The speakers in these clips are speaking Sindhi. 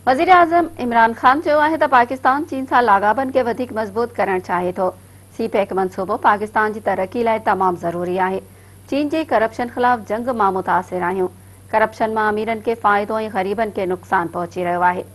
وزيراعظم عمران خان چيو آهي ته پاڪستان چين سان لاڳاپن کي وڌيڪ مضبوط ڪرڻ چاهي ٿو، سي پيڪ منصوبو پاڪستان جي ترقي لاء تمام ضروري آهي، چين جي ڪرپشن خلاف جنگ مان متاثر آهيون، ڪرپشن مان اميرن کي فائدو ۽ غريبن کي نقصان پهچي رهيو آهي.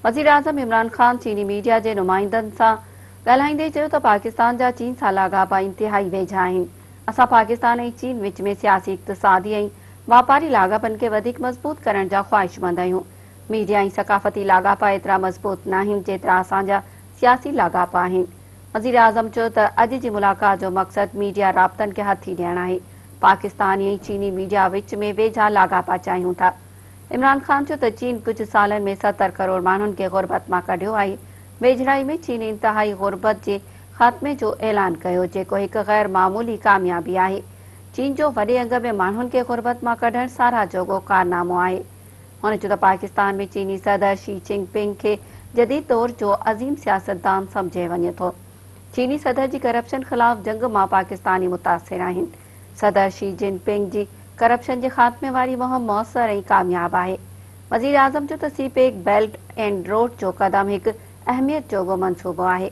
وزيراعظم عمران خان چيني ميڊيا جي نمائندن سان ڳالهائيندي چيو ته پاڪستان جا چين سان لاڳاپا انتهائي ويجها آهن، اسان پاڪستان ۽ چين وچ ۾ سياسي، اقتصادي ۽ واپاري لاڳاپن کي وڌيڪ مضبوط ڪرڻ جا خواهشمند آهيون. ميڊيا ۽ ثقافتي لاڳاپا ايترا مضبوط ناهن جيترا اسان جا سياسي لاڳاپا آهن. وزيراعظم چيو ته اڄ جي ملاقات جو مقصد ميڊيا رابطن کي هٿي ڏيڻ آهي، پاڪستاني ۽ چيني ميڊيا وچ ۾ ويجها لاڳاپا چاهيون ٿا. عمران خان چيو ته چين ڪجهه سالن ۾ 70 ڪروڙ ماڻهن کي غربت مان ڪڍيو آهي، ويجهڙائي ۾ چين انتهائي غربت جي خاتمي جو اعلان ڪيو جيڪو هڪ غير معمولي ڪاميابي آهي. چين جو وڏي انگ ۾ ماڻهن کي غربت مان ڪڍڻ ساراهه جوڳو ڪارنامو آهي. هن چيو ته پاڪستان ۾ چيني صدر شي چنگ پنگ کي جديد دور جو عظيم سياستدان سمجهيو وڃي ٿو. چيني صدر جي ڪرپشن خلاف جنگ مان پاڪستاني متاثر آهن. صدر شي جن پنگ جي ڪرپشن جي خاتمي واري مهم موثر ۽ ڪامياب آهي. وزيراعظم چيو ته سي پيڪ بيلٽ اينڊ روڊ جو قدم هڪ اهميت جوڳو منصوبو آهي.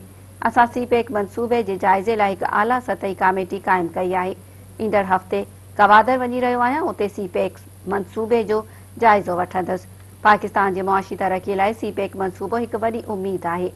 اسان سي پيڪ منصوبي جي جائزي لاء هڪ اعليٰ سطحي ڪاميٽي قائم ڪئي آهي، ايندڙ هفتي گوادر وڃي رهيو آهيان، اتي سي پيڪ منصوبي جو جائزو وٺندس. پاڪستان جي معاشي ترقي لاء سي پيڪ منصوبو هڪ وڏي اميد آهي.